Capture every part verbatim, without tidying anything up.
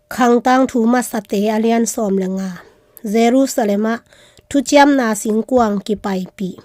Khangtang Thu Masate a lian sawm le nga. Jerusalem ah thuciamna singkuang kipaipih.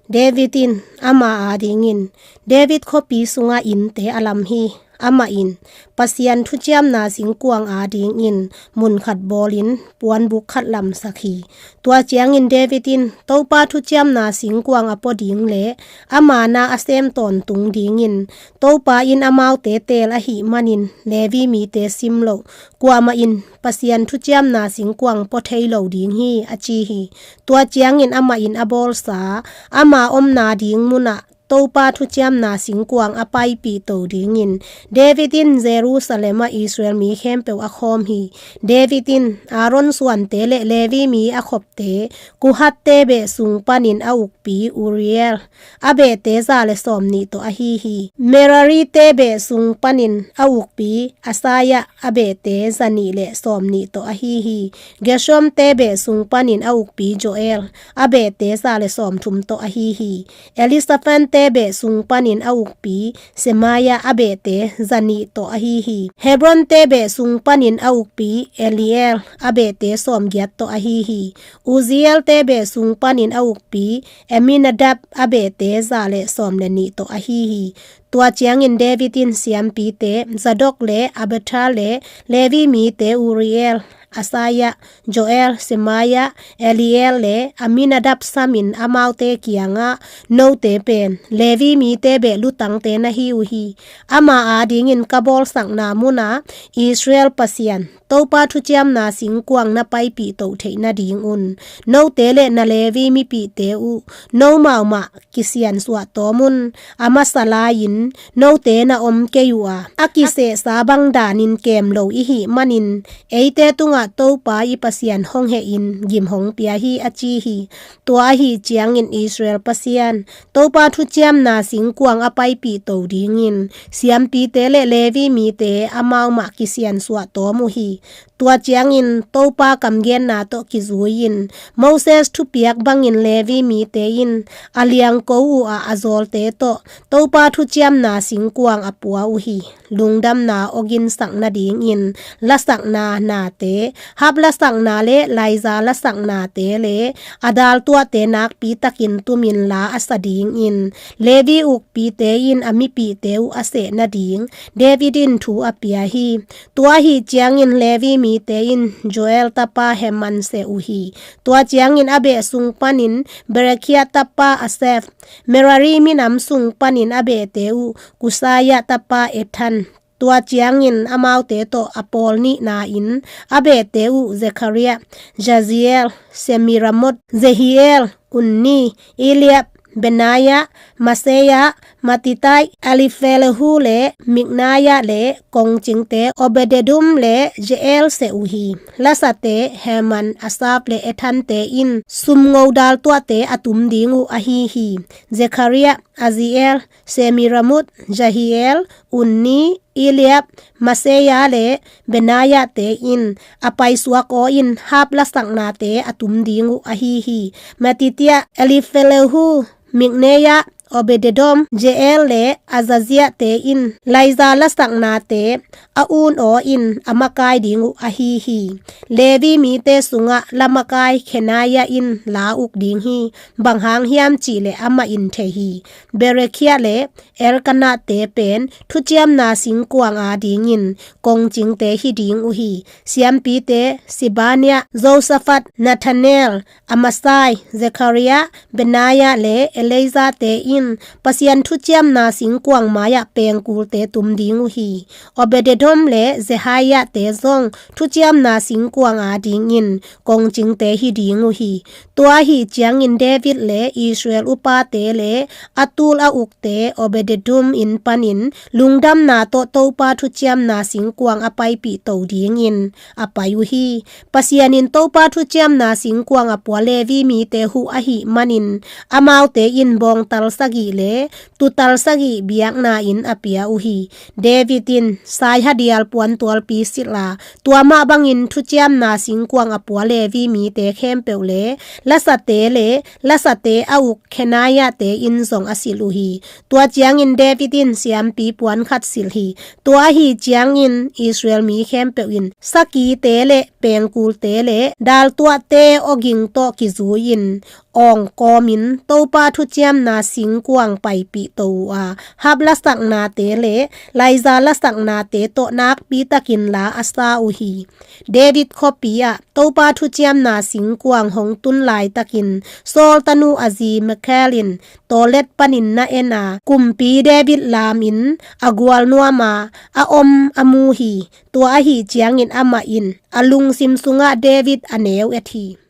David in ama adingin, David khuapi sungah innte a lam hi. Amah in Pasian thuciamna singkuang adingin mun khat bawlin puanbuk khat lamsak hi. Tua ciangin David in Topa thuciamna singkuang a pua ding le ama na a sem tawntung dingin Topa in amaute teel ahih manin Levi mite sim loh, kuamah in Pasian thuciamna singkuang pua thei lo ding hi, a ci hi. Tua ciangin amah in a bawlsa ama omna ding munah Topa thuciamna singkuang a paipih to dingin David in Jerusalem ah Israel mi khempeuh a khawm hi. David in Aaron suante le Levi mi a khopte, Kohath-te beh sung panin a ukpi Uriel, a behte za le sawmnih tawh ahi hi. Merari-te beh sung panin a ukpi Asaya, a behte zanih le sawmnih tawh ahi hi. Gershom-te beh sung panin a ukpi Joel, a behte za le sawmthum tawh ahi hi. Elizaphan-te beh sung panin a ukpi Semaya, a behte zanih tawh ahi hi. Hebron-te beh sung panin a ukpi Eliel, a behte sawmgiat tawh ahi hi. Uziel-te beh sung panin a ukpi Aminadab, a behte za le sawm le nih tawh ahi hi. Tua ciangin David in siampite Zadok le Abiathar le Levi mite Uriel, Asaya, Joel, Semaya, Eliel le Aminadab samin amaute kiangah, "Note pen Levi mite beh lutangte na hi uh hi. Ama adingin ka bawlsakna munah Israel Pasian Topa thuciamna singkuang na paipih to theih nadingun note le na Levi mipihte uh nomau mah kisiansuah tawm un. A masa lai-in note na om kei uh a, a kisehsa bang danin kem lo i hih manin eite tungah Topa i Pasian hong hehin gim hong pia hi," a ci hi. Tua ahi ciangin Israel Pasian Topa thuciamna singkuang a paipih to dingin siampite le Levi mite amau mah kisiansuah tawm uh hi. Tua ciangin Topa kamgenna tawh kizui-in Moses thupiak bangin Levi mite in a liangko uh a a zawlte tawh Topa thuciamna singkuang a pua uh hi. Lungdamna awginsak nadingin lasakna nate, hap lasakna le laiza lasaknate le a daltuahte nakpitakin tumin la a sa dingin Levi ukpite in a mipihte uh a seh nading David in thu a pia hi. Tua ahi ciangin Levi mite in Joel tapa Heman seh uh hi. Tua ciangin a beh sung panin Berekhia tapa Asaph, Merari minam sung panin a behte uh Kushaya tapa Ethan, tua ciangin amaute tawh a pawl nihna-in a behte uh Zechariah, Jaziel, Shemiramoth, Jehiel, Unni, Eliab, Benaya, Maseya, Matithia, Eliphelehu le Mikneia le kongcingte Obededom le Jeiel seh uh hi. Lasate Heman, Asaph le Ethan-te in sumngo daltuahte a tum ding uh ahi hi. Zechariah, Aziel, Shemiramoth, Jahiel, Unni, Eliab, Maseya le Benaya-te in a paisuak aw-in hap lasaknate a tum ding uh ahi hi. Matithia, Eliphelehu, Mikneia, Obededom, Jeiel le Azazia-te in laiza lasaknate a un aw-in a makai ding uh ahi hi. Levi mite sungah lamakai Khenaia in la uk ding hi. Bang hang hiam cihleh amah in thei hi. Berekhia le Elkanah-te pen thuciamna singkuang adingin kongcingte hi ding uh hi. Siampite Shebaniah, Joshaphat, Nethanel, Amasai, Zechariah, Benaya le Eleazar-te in Pasian thuciamna singkuang mai-ah pengkulte tum ding uh hi. Obededom le Jehiah-te zong thuciamna singkuang adingin kongcingte hi ding uh hi. Tua ahi ciangin David le Israel upate le a tul a ukte Obededom inn panin lungdamna tawh Topa thuciamna singkuang a paipih to dingin a pai uh hi. Pasian in Topa thuciamna singkuang a pua Levi mite huh ahih manin amaute in bawngtal sa sagih le tuutal sagih biakna-in a pia uh hi. David in saihadial puantualpi silh a, tua mah bangin thuciamna singkuang a pua Levi mite khempeuh le lasate le lasate a uk Khenaia-te in zong a silh uh hi. Tua ciangin David in siampi puan khat silh hi. Tua ahi ciangin Israel mi khempeuh in sakite le pengkulte le daltuahte awging tawh kizui-in awng kawmin Topa thuciamna singkuang paipih to uh a, harp lasaknate le laiza lasaknate tawh nakpitakin la a sa uh hi. David khuapi ah Topa thuciamna singkuang hong tun laitakin Saul tanu a zi Mikhal in tawlet panin na en a, kumpi David lamin a gualnuam a a om a mu hi. Tua ahi ciangin amah in a lungsim sungah David a neu et hi.